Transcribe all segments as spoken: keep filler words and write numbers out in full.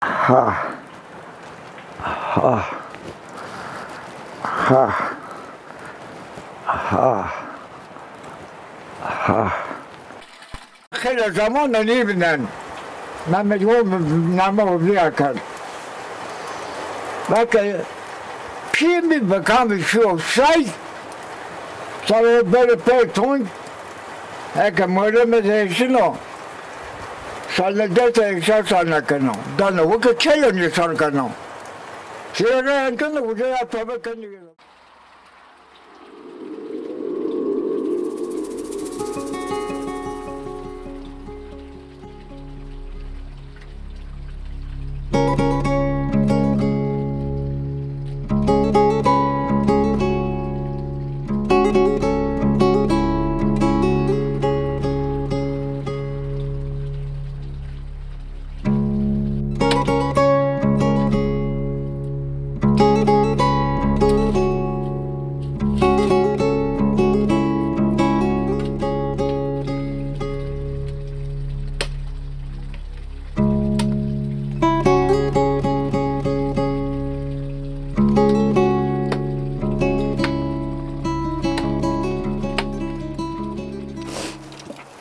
Ha. Ha. Ha. Ha. Ha. Xeylê zaman de nêvînen. Mehmet o nama o vîya kerd. Belke pîyê mi bekamî şiyo say, salo berê pey tond, eke Muharrem ez hêşino, salne des hêşa salne keno. Dano weke çelo nê sar keno. Şire re entene uca ya tebe keni.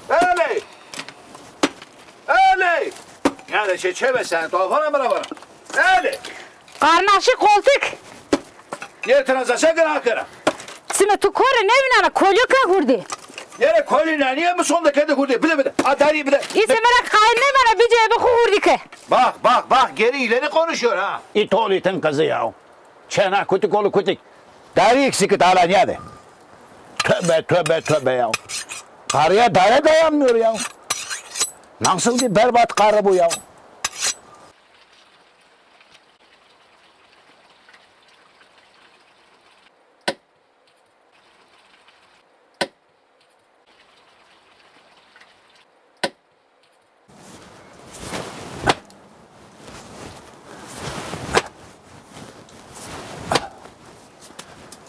Elê! Elê! Yanî şey çebe sen, tu vana mira vana. Elê! Qarnaşî qoltik. Nêr tena zase kena kena. Sime tu kore nêvînena, kolyo ke hurdî. Nêre kolî ne, nîye mi son de kedi hurdî? Bide, bide. A, darî bide. Îse mera qayîl nêvana, bicê bi xu hurdî ke. Bak, bak, bak, geri ileri konuşuyor ha. Îtolîtin qizî ya. Çena kutik oğlu kutik. Darî eksik ala nîyade. Tövbe, tövbe, tövbe ya. Karıya dare dayanmıyor ya. Nasıl bir berbat karı bu ya?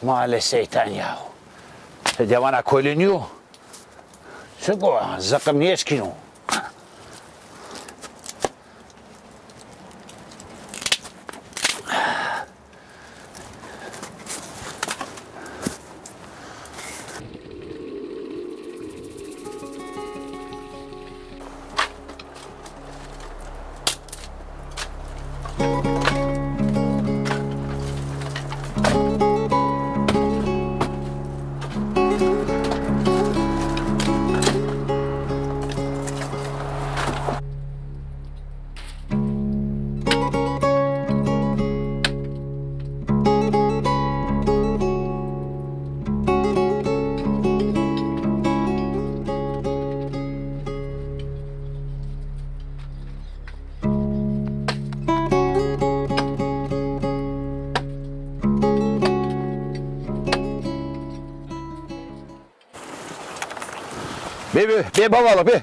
Male seytan ya. Dewana kolê nîyo. Siko, zıkkım nêşkîno. Bê, bê, bê babalı bê.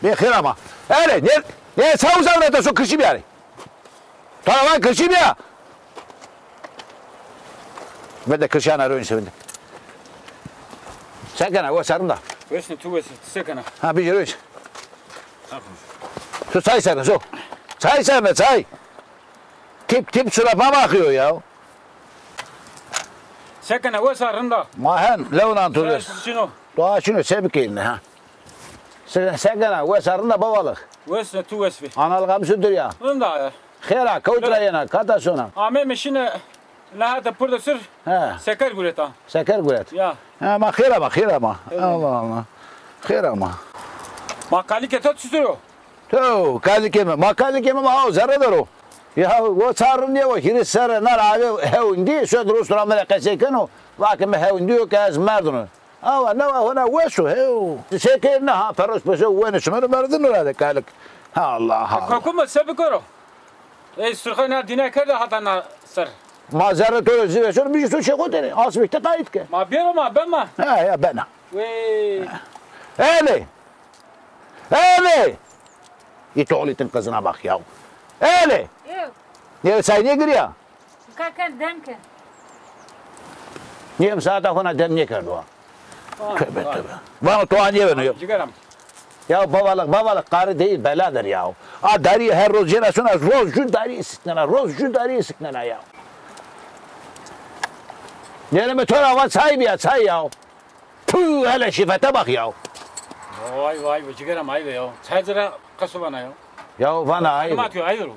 Bê xêr ama. Erê, ne, ne, sağ uzak da so kırşı bir arı. Tamam, kırşı bir ya. Ben de kırşana rön sevindi. Sekena, o sarında. Wesne, tu wesne, tu sekena. Ha, bir yürüyüş. Tu çay sen, so. Çay sen, çay. Tip tip surata bakıyor ya. Sekena, wesa rinda. Mahen, lewnan tu des. Şino. Doğa şino, se bikeyim ha. Se, sekena, wesa rinda babalık. Wesne, tu wesve. Analık amsu dur ya. Rinda ya. Xêra, kewtra yena, kata sona. Ame meşine, nehate pur de sir. He. Seker gureta. Seker guret. Ya. Ha, ma xêr ama, xêr ama. Allah Allah. Xêr ama. Ma kalike to çitur o? To, kalikê mi, ma kalikê mi, ma haw zerre der o. Ya, o çarrindîye o, hîrê serre nar ave hewndî, sod rostra mi rê qesey keno, vake mi hewndî yo ke ez merdino. Awa, newa hona wes o, hew. Sê kê ne ha, peros peso wenê şima rê merdino ra de kalik. Allah Allah. Kaku mi se bikero? Ey surxay na dîne kerde hata na ser. Ma zerre to rê zî veşon, bijî to çê xo tenê. Asmî ti qayît ke. Ma bêro ma, bema. Ha, ya bena. Wey. Elê. Elê! Îtolîtin qizina bak ya. Elê! Ew. Nê çay nêgirîya? Ka ken dem ke. Nêm saeta xo na dem nêkerdo ha. Vay, tövbe, vay. Tövbe. Vano to anîye veno yo. Cigeram. Ya babalık, babalık, karı değil, beladır ya. A dari her roz cena sona, roz ju dari siknena, roz ju dari siknena ya. Derim to ra va çay biya, çay ya. Puh, hele şifete bak ya. Vay vay, bu cigeram ayve ya. Çay zira kasu bana ya. Ya vana ayve. Xanım atıyor, ayve.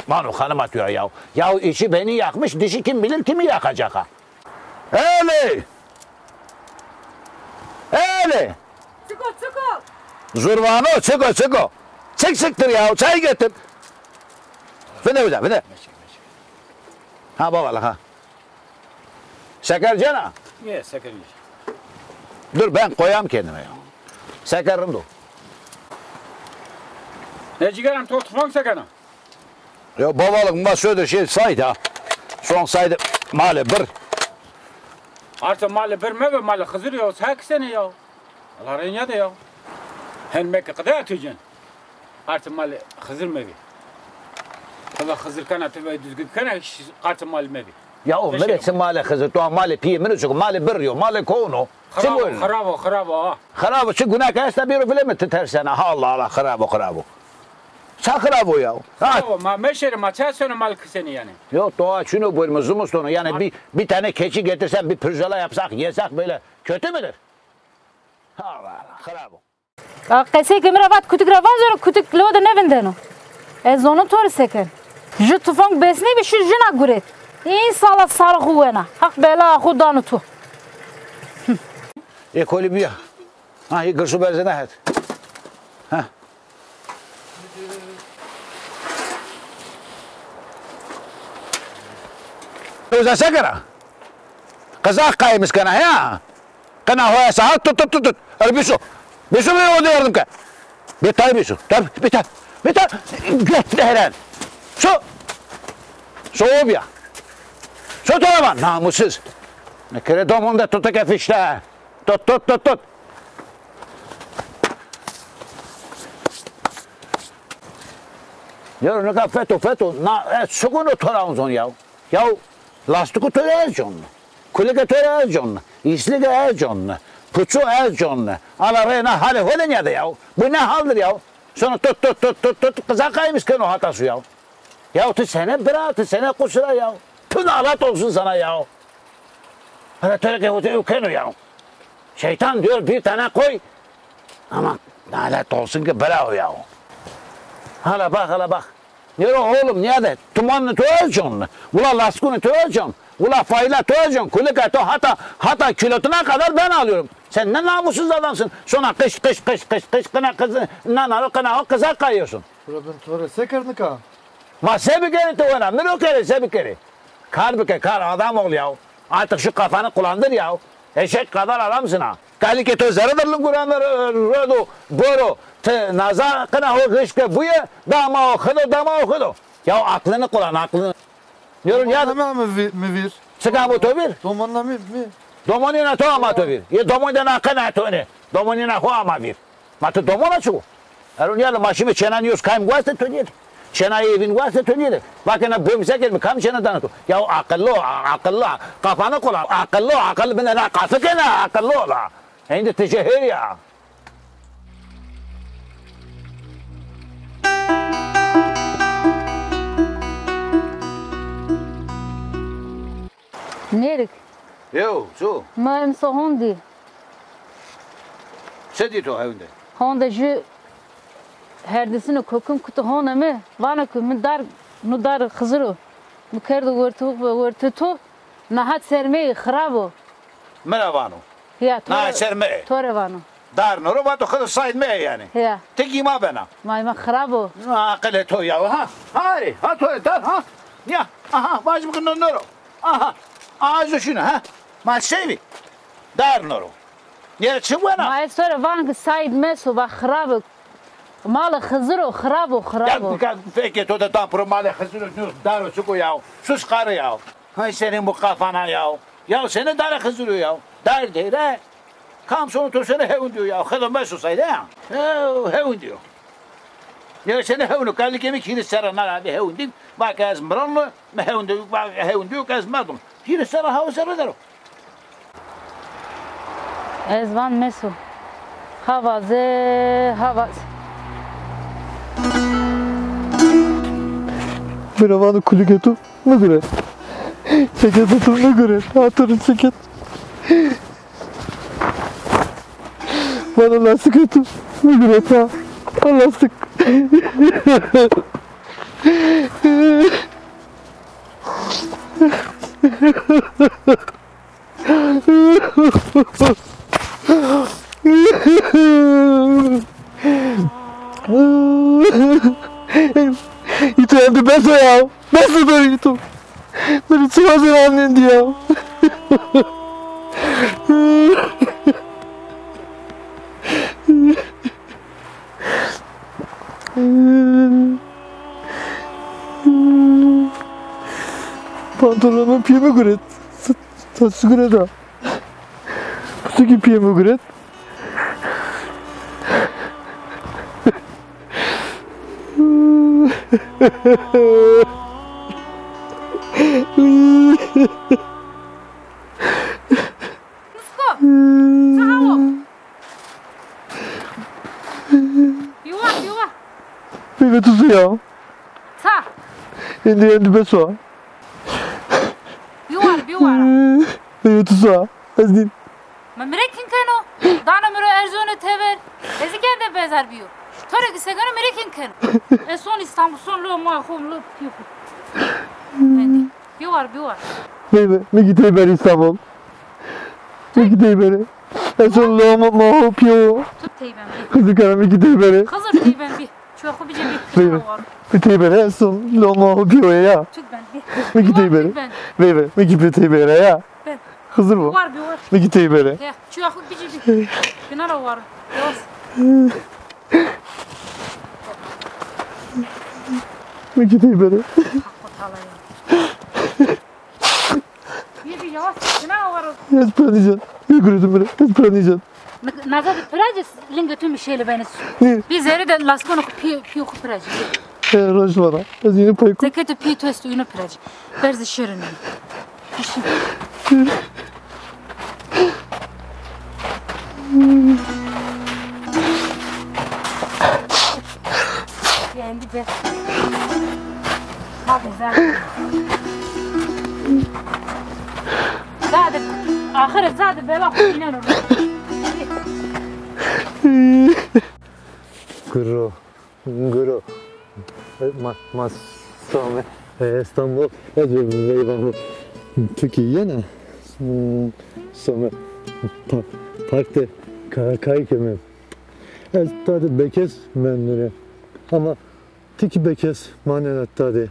Vano hanım atıyor ya. Ya içi beni yakmış, dişi kim bilir kimi yakacak ha. Hele! Hele! Çiko, çiko. Zurvano, çiko, çiko. Çık çıktır ya, çay getir. Vine uca, vine. Ha baba ha. Şeker cena? Ye, şeker ye. Dur ben koyam kendime ya. Şeker rind o. Ne cigeram to tufang sekena? Ya babalık ma södür şey saydı ha. Son saydı mali bir. Artık mali bir mebe mali Xizir ya. Sen kisene ya. Allah renya de ya. Hen meke qıda tücen. Artık mali Xizir mebi. Qıda Xizir kana tübe düzgün kana hiç artık mali mebi. Ya o mire çi mali Xizir, to mali piye mire çi mali bir yo, mali kono. Çi bu? Xirabo, xirabo ha. Xirabo çi günah ka esta biro bile mi ti tersena. Ha Allah Allah, xirabo, xirabo. Ça xirabo ya? Ha. Xirabo ma meşeri ma ça sonu mal kiseni yani. Yok doğa çino buyurma zumustono yani bir, bir tane keçi getirsen bir pirzola yapsak yesek böyle kötü müdür? Ha Allah Allah, xirabo. A qesey ke mi ra vat kutik ra van zero kutik lo de nevindeno. Ez zono to rê se ken. Ju tufang besnê bi şu jina guret. În sala sarı xu wena. Haq bela xu dano to. Ekolî bîya. Ha, yê girsu berzena het. Ha. Uza se kena? Qeza qaymis kena ya. Qena ho esa ha, tut, tut, tut, tut. Erê bîso. Bîso, bî o de yardım ke. Bê tay bîso. Tab, bê tay. Bê tay. Göt veren. So. So o bîya. So to ra va, namussuz. Ne kere domon de tutu ke fişte. Tut, tut, tut, tut. Yero nika feto, feto. Na, e, sukuno to ra unzon ya. Ya, lastiku to ra ez con. Kulike to ra ez con. İslike ez con. Puçu ez con. Ala rê na hale hole nîyade ya. Bu ne haldir ya? Sonra tut, tut, tut, tut, tut. Qıza qaymis keno hata su ya. Ya ti sene bira, ti sene kusura ya. Tü nalet olsun sana ya. Hele tereke hoca ükeno ya. Şeytan diyor bir tane koy. Ama nalet olsun ki bira o ya. Hala bak, hala bak. Nero oğlum, niye de? Tumanını toyacağım. Ula laskunu toyacağım. Ula fayla toyacağım. Kulika to hata, hata kilotuna kadar ben alıyorum. Sen ne namussuz adamsın. Sonra kış, kış, kış, kış, kış, kına kızı, nana, kına o kıza kayıyorsun. Problem tore se kernika? Ma se bikerê ti wena, mi ro kerê, se bikerê? Kar bike, kar, adam ol ya. Artık şu kafanı kullandır ya. Eşek kadar adamsın ha. Kalikê to zerre de linguran de ro-, rodo, boro, ti naza, qina ho rişke buye, dama o xido, dama o xido. Ya aklını kullan, aklını. Diyorum ya. Domonîna mi ama vi-, mi vîr. Çık ama to vîr. Domonîna mi, mi. Domonîna to ama to vîr. Ye domonîna qina to ne. Domonîna ho ama vîr. Ma ti domona çi o? Ero nîyade ma şîme çêna nîyoz kayme waste to nîyede. Çêna ê evîn waste to nîyede. Vakena bom se kerîme kam çêna dana to. Ya akıllı ol, a-, akıllı. Kafanı kullan. Akıllı ol, akıllı. Bine na kafı kena, akıllı ol ha. Hindi ti jê hêrî ya. Nêrik. Yew, ço? Ma emso hon dî. Çi dî to hewn de? Hon de ju herdisino kokim kuto hona mi. Vano ke mi dar, nu dar Xizir o. Mi kerdo wertu, wertu to. Naha sermeyî xirab o. Mi ra vano? Ya, to. Na re, ser mi. To re vano. Dar no ro vato xido sayd mi yani. Ya. Ti gîma bena. May ma xirab o. Na aqilê to ya. Ha, ha rê, ha to dar, ha. Ya, aha, vacim ki no, no ro. Aha, aha, zo şuna, ha. Ma seyvi. Dar no ro. Ya çi wena? Ma ez to re van ki sayd meso, va xirab o. Malê Xizir o, xirab o, xirab o. Ya, fekê to de dan pro malê Xizir o, dar o, çiko ya. Sus karı ya. Hay senin bu kafana ya. Ya seni darê Xizir o ya. Dar dere. Kam sono to sene hewn diyo ya. Xedo meso sayde ya. He, hewn diyo. Ya sene hewn o. Kalikê mi hîrê serra nara abi hewn dîm. Bak ez miron mi hewn diyo. Bak hewn diyo ez merdum. Hîrê serra hawa serra dero. Ez van meso. Havaze, havaze. Bira vano kulike tu miguret. Çeke tu miguret. Hatırı çeket. Vano lastik tu miguret ha. Lastik. Îto, hem de bes o ya. Bes o, bes o, îto. Beni çıkacak annen diye. Pantolonun piyemi guret. Sa-, saçı guret ha. Kutu ki piyemi guret. Nusko. Ça hawo? Biwar, biwar. Bebe tu ya. Ça? Endi, endi bes o. Biwar, biwar. Bebe tu ya. Ez dîn. Ma mi rê kin keno? Dano mi ro erzone tever. Ez kerde bezer biyo. To rê ki se keno, mi rê kin keno? Ez son Îstanbul, son lo ma xo, lo pî xo. Endi. Biwar, biwar. Bebe, mi ki tey ber Îstanbul. Mi ki tey bere. Ez son lo ma, ma xo pîyo. Tu tey ben bi. Xizir kena, mi ki tey bere. Xizir tey ben bi. Çuwa xo bicê bi. Bebe. Mi tey bere, ez son lo ma xo pîyo ya. Tut ben bi. Mi ki tey bere. Bebe, mi ki tey bere ya. Ben. Xizir bo. Biwar, biwar. Mi ki tey bere. Ya, çuwa xo bicê bi. Gina ra war. Yavaş. Mi ki tey bere. Haqo tala ya. Yedi yavaş, ne var o? Ez pranîcan. Yugurudum bire. Ez pranîcan. Naza de piraci, linge tüm şeyle beni. Ne? Bir zerre de laskonu pi, pi oku piraci. E, roj vana. Ez yine payku. Teke tu pi tu estu yine piraci. Berzi şirin. Yendi be. Hadi zaten. Zaten ahire zaten bela inanır. Kuru. Guro. Ma, ma some, e, Stenbol, ez bi veyvan Tirkî yena, hmm, some, pa, park de ka, kay keme. Ez tade bekes mendune. Ama ti kî bekes manena tade.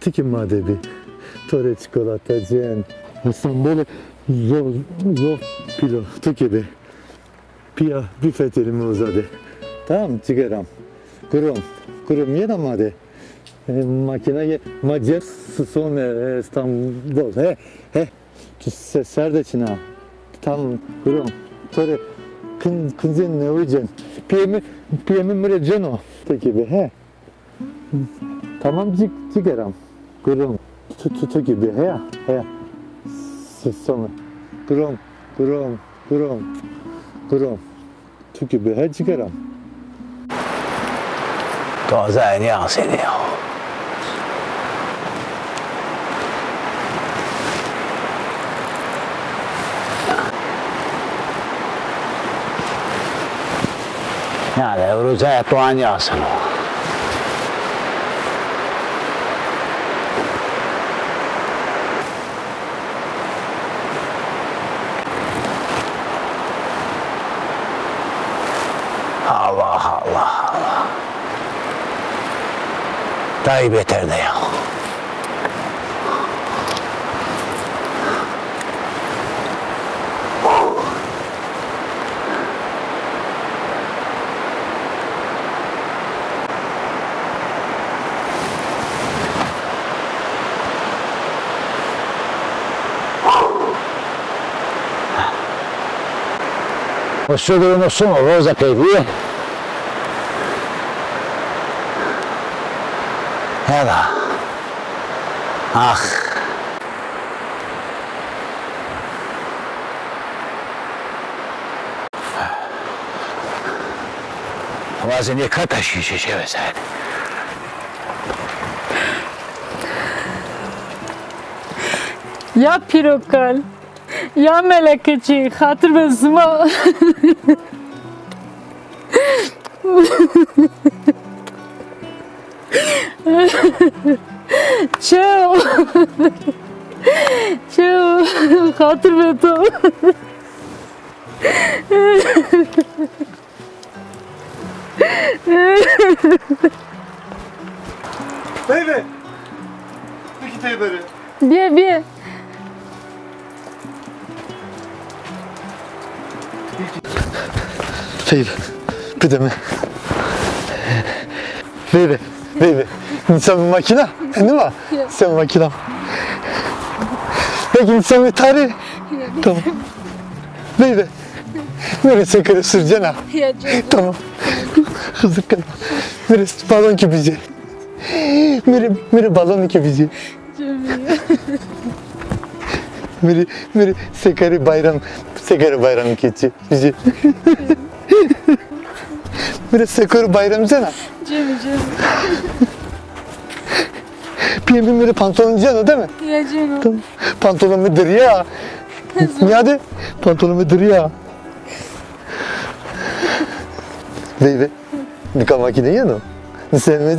Ti kî ma de bî. To rê çikolata cen. Stenbolê zof, zof pîl o. Tu kî bî. Pîya bî fetelîme uza de. Tamam, cigeram. Gurom, gurom, yena ma de. E, makîna ye, ma cem s-, some, e, Stenbol. He, he. Tu se-, ser de çina. Tamam, gurom. To rê kin-, kincên newe cen. Pîyê mi, pîyê mi mi rê ceno. Peki be, he. Tamam, cik, cigeram. Gurom. Tu, tu, tu kî bî, heya, heya. S-, some. Gurom, gurom, gurom, gurom. Tu kî bî, he, cigeram. Taze aynî asêne ya. Yani, ewro caya to anî aseno. Allah, Allah, Allah. Tayê beter de ya. O sodrê no sono, roza qey bîye. Hela. Ax. Wazê nê kata şî şeşe veser. Ya pîro kal, ya meleke çî, xatir be sima. Çew. Çew. Xatir be to. Veyve! Peki teyberê. Bîye, bîye. Veyve. Bide mi? Veyve. Veyve. Nîsa makîna? Nîma? Ya. Nîsa makîna. Peki nîsa mi tarî? Ya. Tamam. Veyve. Mire sekere sürcena. Ya canım. Tamam. Hızlı kal. Mire balon ki bize. Mire, mire balon ki bize. Canım ya. Mire, mire sekere bayram, sekere bayram keçi bize. Mire sekere bayram zena. Canım, canım. Piyemi mire pantolon ceno değil mi? Ya canım. Tamam. Pantolon mi diriya. Nîyade? Pantolon mi diriya. Veyve. Nika makîne yeno. Nîsa mi?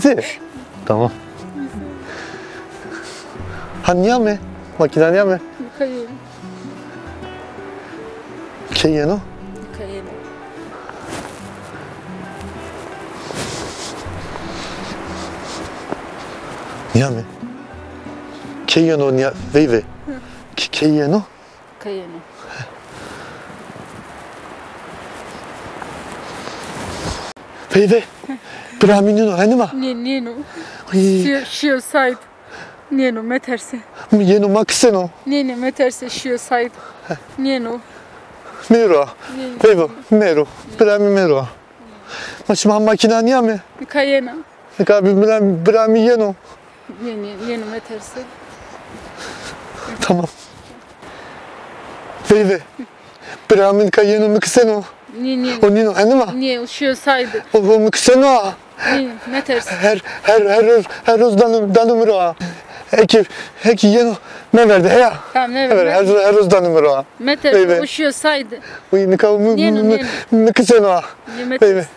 Tamam. Ha, nîyame? Makîna nîyame? Nika yeno. Key yeno? Nika yeno. Nîyame? Key yeno nîya-, veyve. Hı. Ke-, key yeno? Key yeno. Veyve. Bira mi nîno, henî ma? Nê, nêno. Ay. Şîyo, şîyo sayd. Nêno, meterse. Mi yeno ma kiseno. Nê, nê, meterse, şîyo sayd. Nêno. Mero. Nê. Veyve, mero. Bira mi mero. Ma şima makîna nîyame? Nika yena. Nika bi-, bira, bira mi yeno. Nê, nê, nêno, meterse. Tamam. Veyve. Bira mi nika yeno, mi kiseno. Nê, nê. O nîno, henî ma? Nê, o şîyo saydı. O, o mi kiseno ha. Nê, meterse. Her, her, her roz, her roz dano, dano mi ro ha. Eki, eki yeno, meverde, heya? Tamam, meverde. Her, her roz dano mi ro ha. Meterse, veyve. O şîyo saydı. Uy, nika mi, nêno, mi, nêno. Mi kiseno ha. Nê, meterse. Veyve.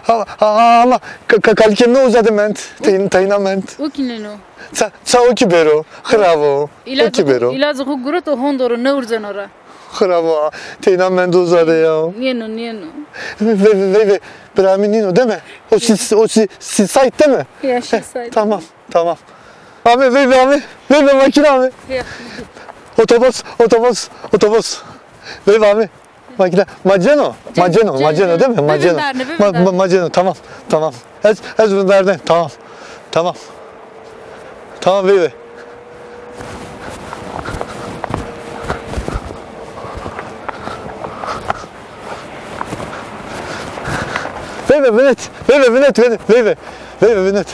Ha, ha, ha, ama ka-, ka-, kalikê mi uza de mend. Teyn-, teyna mend. O kî nêno. Ça, ça o kî bêro. Xiravo. O kî bêro. Îlacê xo gurot, o hondo ro, nêurzeno ra. Xiravo. Teyna mend uza de ya. Nêno, nêno. Veyve, veyve. Bira mi nîno deme. O şî, o şî, şî sayd deme. Ya, şî sayd. Tamam, tamam. Ame, veyve, ame. Veyve, makîna ame. Ya. Otobus, otobus, otobus. Veyve, ame. Makîna, ma ceno, ma ceno, ma ceno, değil mi? Ma ceno. Ma, ma, ma ceno, tamam, tamam. Ez, ez vindarde, tamam. Tamam. Tamam, veyve. Veyve, vinet, veyve, vinet, veyve, veyve, veyve, vinet.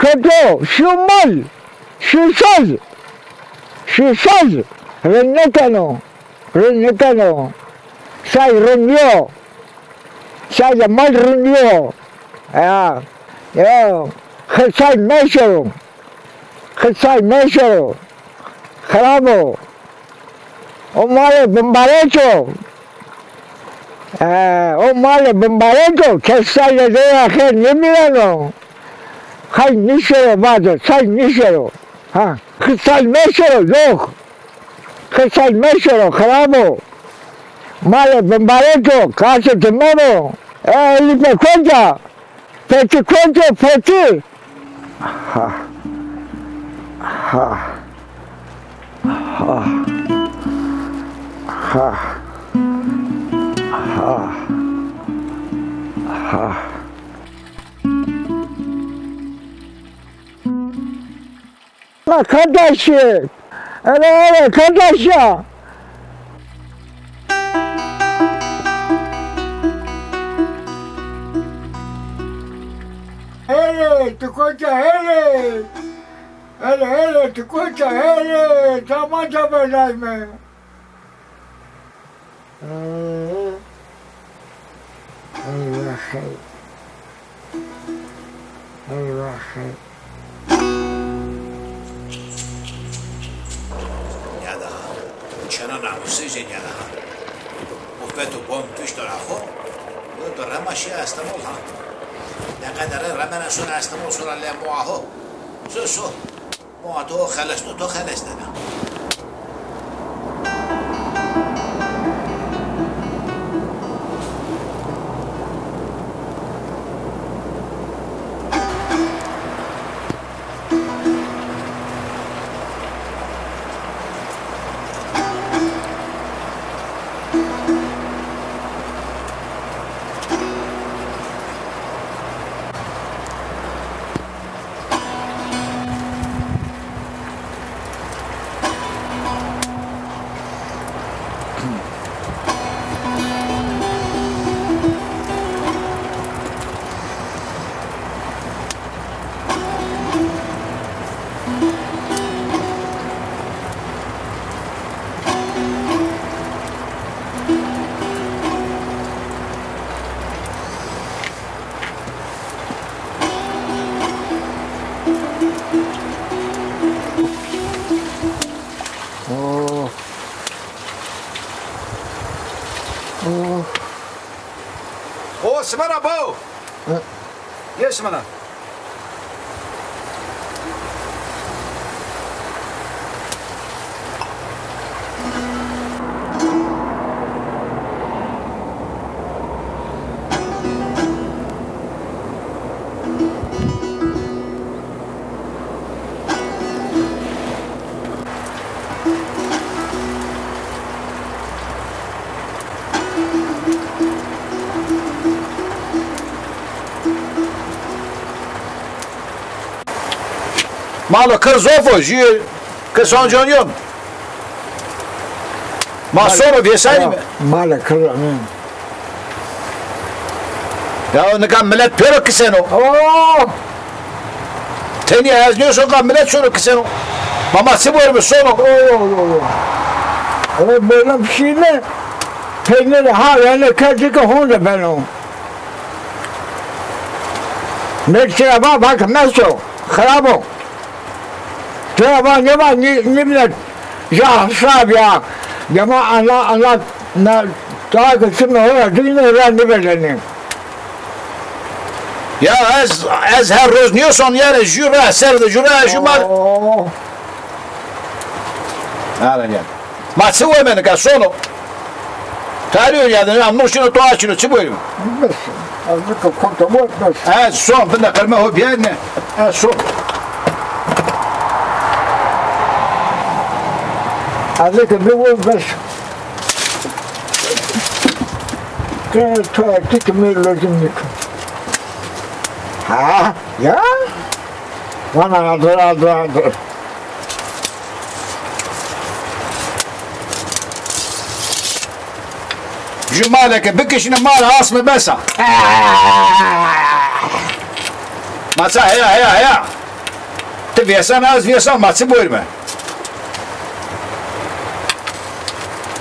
Oto, şu mal, şu saz, şu saz, rind nêkeno, rind nêkeno. Say rind nîyo. Say de mal rind nîyo. Ya, ya, xirsay meşero. Xirsay meşero. Xirab o. O malê bimbarek o. E, o malê bimbarek o. Kes say de deya xêr nêmîreno. Xay nîşero vazo, say nîşero. Ha, xirsay meşero, yox. Xirsay meşero, xirab o. Malê bimbarek o, qasê ti mebo. E, Elîfe koca. Fetî koca, Fetî. Ha. Ha. Ha. Ha. Ha. Ha. La kardeşim. Hele hele kardeşim. Hele, ti koça hele. Hele, hele, ti koça hele. Tamaşa bedayme. Ey, ey, vah, ey. Ey, vah, ey. Nîyada ha. Çena namusê jê nîyada ha. Ufet û bom tuşto ra xo. Yo to rema şîya Estemol ha. Ne qedere remena sona Estemol sona lê moa ho. So, so. Moa to xelesto, to xelestena. Oh. Oh. O, simena bo. Hı. Ye simena. Malo kir zof o, jû kir sonconîyon. Ma sono vêsanîme. Malo kir, hı. Ya nika milet pêro kiseno. Oo! Tenî ez nêson ka milet şono kiseno. Ma ma çi borîme sono. Oo, oo, oo. Eve bölüm şîne. Peynir ha, yanî kerdî ke honde beno. Mek çira va, va ke meso, xirab o. Çira va, nêva, nî, nîmine ja hesab ya. Dema ana, ana, na, daha ke çime ho ra, dîne ra nêbedenî. Ya ez, ez her roz nîyoson yanî jû ra ser de, jû ra, jû mal. Oo. Ara ya. Ma çi weme nika sono. Tarî o ya de, ya no şino to açino, çi buyurun? Bes. Azıcık konta bu, bes. E, son, binde kırma ho bir ne. E, son. Azıcık bir bu, bes. Te, te, artık mi lazım nika. Ha, ya? Vana adır, adır, adır. Ju male ke bikişine, male asme besa. Ma ça heya, heya, heya. Ti vêsan, ez vêsan, ma çi borîme?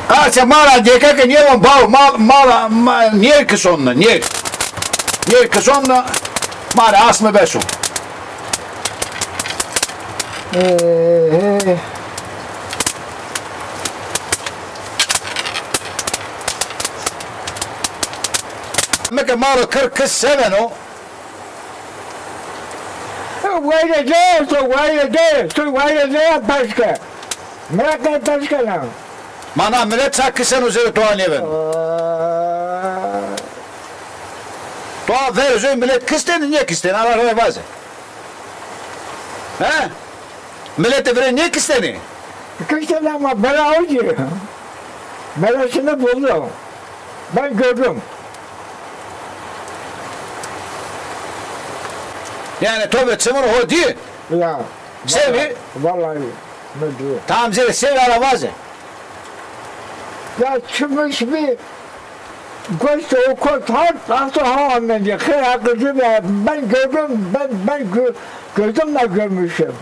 Qaçe mala dêke ke nêvon baw, mal, mala, ma, nêr ki sonna, nêr. Nêr ki sonna, ma rê asme beso. Ee, mi ke malo kir kis seveno. Wayre de, to wayre de, to wayre de ya paşke. Mira ke paşke na. Ma na milet ça kiseno zerê to anêven. Aa. To ver zoy milet kisteni, niye kisteni? Ara rey vaze. He? Milete vire niye kisteni? Kisteni ama bela o ki. Belasını buldu. Ben gördüm. Yani to ve çimur ho dî? Ya. Sevi? Vallahi, vallahi mi dî. Tamam, zerê sevi ara vaze. Ya çıkmış bir göz o kot hat, hasta ha mendî. Kıy akıcı ve ben gördüm, ben, ben gö-, gözümle görmüşüm.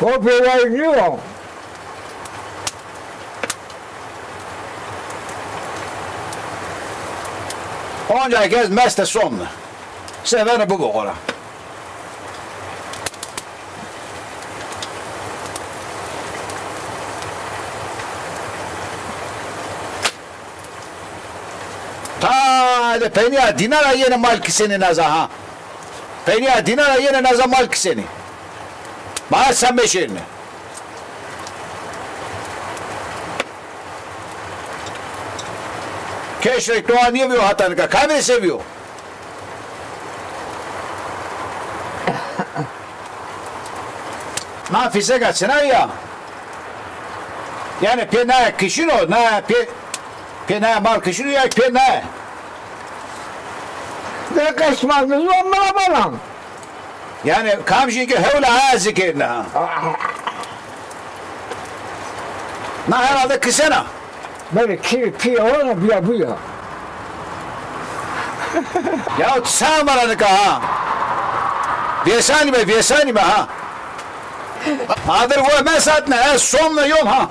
O bir var niye o? Onca kes meste son. Sevene bu bokora. Ta de peniya dîna ra yenê mal kisenê naza ha. Peniya dîna ra yenê naza mal kisenê. Ma sen meşêrine. Keşrek doğa niye biyo hata nika? Kamê seviyo? Na fîseka çina ya? Yani pê naya kişino, naya pê, pê naya mal kişino ya pê naya? Ne qesman zon mira balam. Yani kamjî ke hewla ha zikirna ha. Na herhalde kisena. Böyle kiri piye ona biya buya. Ya ti sa mara nika ha. Vêsanîme, vêsanîme ha. Adir we mesatne, ez somne yon ha.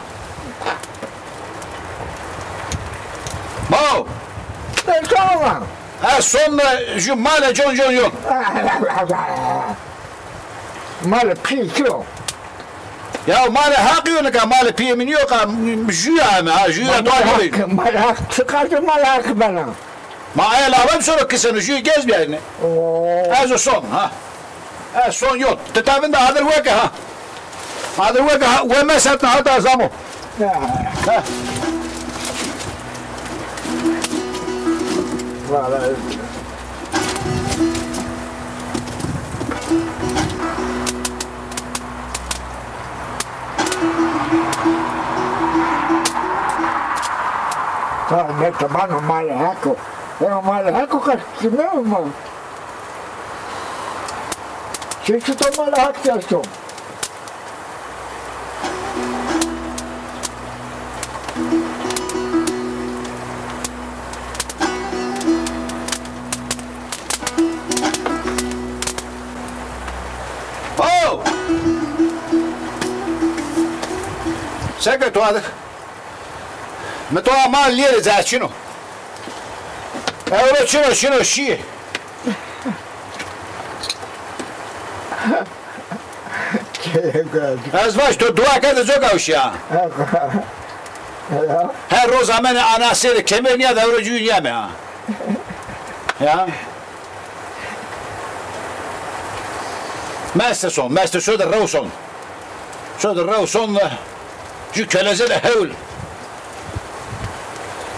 Bao. E, tamam. Ez somne ju male con con yon. Male pî kî yo. Ya male haq yo nika, male pîyê min yo ka, ju ya ame ha, ju ya to. Male haq, male haq, çiqas male haq bena. Ma aya lavan sonra kiseno, ju gez biyayne. Oo. Ez o son ha. Ez son yo. Ti tavin de adir weke ha. Adir weke ha, we mesatne hata zamo. Ya. Ha. Vallahi. Ta ne tamam mali hako. Ema mali hako ka kime ma? Çeşit mali hak yaşo. Ho! Seke tu adık. Mi to ama lêrê zerçino. Ewro çino, şino şî. Ez vaş to dua kerde, coka uşîya. Her roz amenê ana sêrê kemer nîya de, ewro cû nîyame ha. Ya. Meste son, meste so de rew son. So de rew son de. Ju keleze de hewl.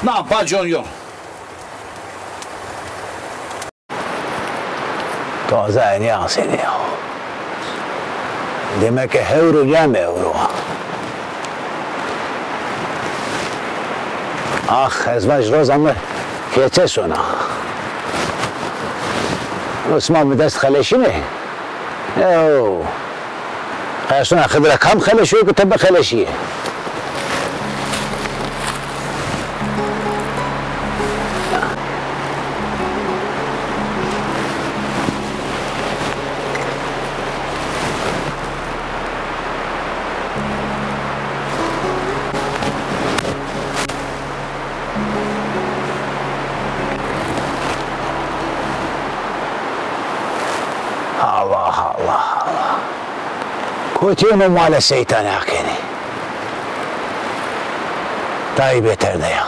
Nan pa con yo. Taze enî asenî ya. Demek ke hewro yeme ewro. Ax, ez vaj roza mi keçe sona. Osman mi dest xeleşîne. Ew. Qersuna Xidira kam xeleşîyo ki ti bixeleşîyê? Allah Allah. Kotî yeno male seytanî Heqînî. Tayê beter de ya.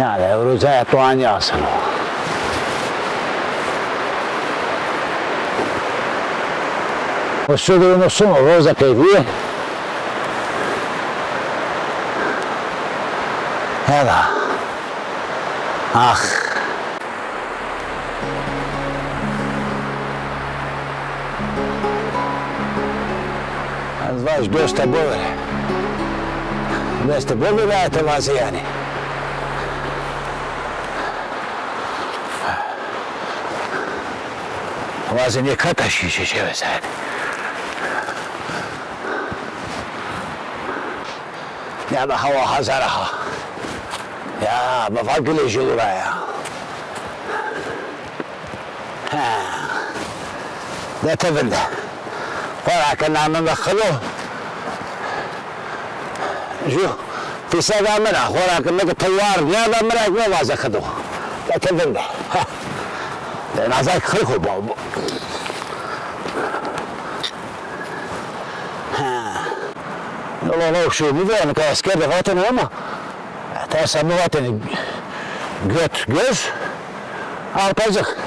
Yanî, ewro cayê to anî aseno. O sudro no sono roza qedîye. Hela. Ax. Ez vaj dosta bovere. Dosta bovere ete vaze yanî. Vaze nê kata şîşe şeve sare. Ya da hawa hazara ha. Ya, bava gile jilura ya. Ha. De te vinde. Xora ke namê mi Xido. Ju pîsega mi ra, xora ke mi ke tewar nîyada mi ra ke vaze Xido. De te vinde. Ha. De nazak xirxo babo. Ha. Yola lawk şoy bî ve, nika esker de vatene ama tersa mi vatene göt, göz, arpacık.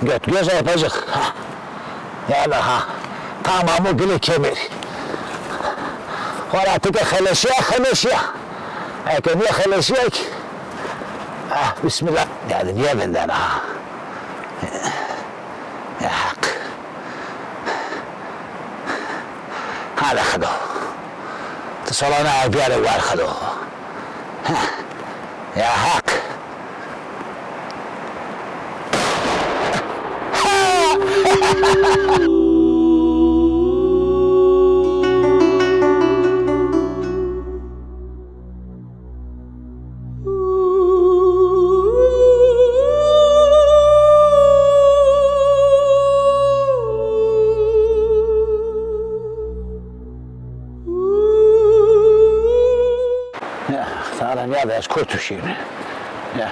Göt, göz, arpacık. Ha. Ya da ha. Tamam o bile kemer. Xora ti ke xeleşiya, xeleşiya. Eke niye xeleşiya ki? Ah, bismillah. Yani niye benden ha? Ya Haq. Hadi Xido. Ti solana biyare war Xido. Heh. Ya Haq. Ya, sara nîya de ez kotuşîme. Ya.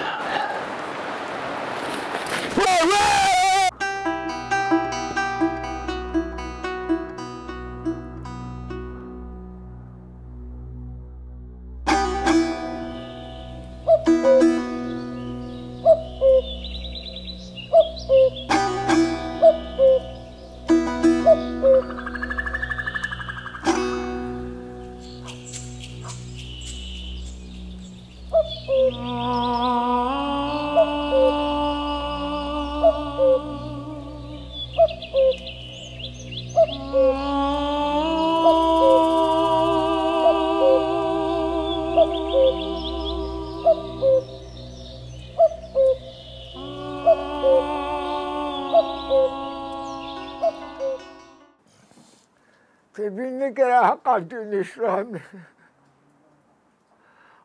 Tebîn nêkera Heqa dûnişra mi.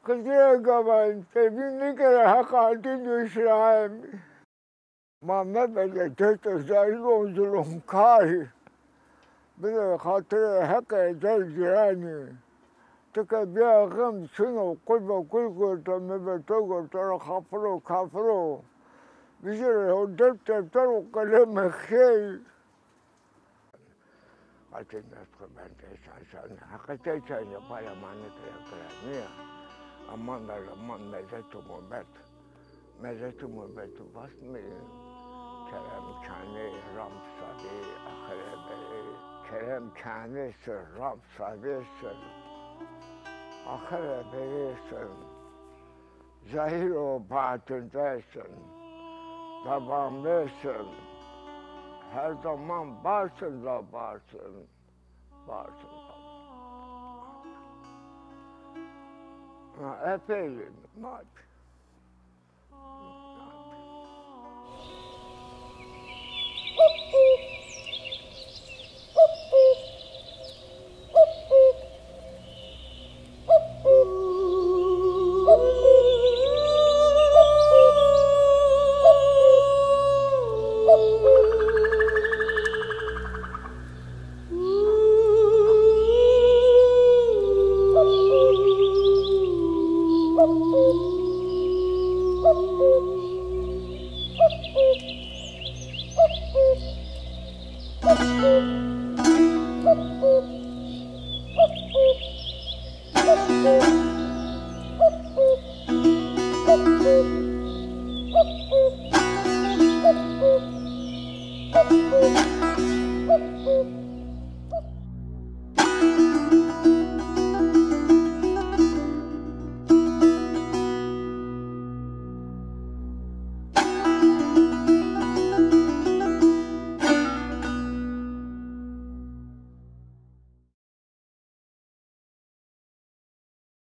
Xizirê gavan, tebîn nêkera Heqa dûnişra mi. Ma mebede dest zayîr û zulumkarî. Bide xatirê Heqê del cîranî. Ti ke bîya xim çin o, qul be qul gorto, mi be to gorto ra xafir o, kafir o. Bijêre ho deft defter û qeleme xêy. Qatê nefsê bende şan şan. Heqîqet şan ya, para mane kira kira nîya. Aman da aman, mezet û mubet. Mezet û mubet û bas mi? Kerem kane ram sabê axire berê. Kerem kane ser ram sabê ser. Axire berê ser. Zahîr û batin de sin, devam de sin. Her zaman varsın da varsın. Varsın da. Ha, efendim, madem.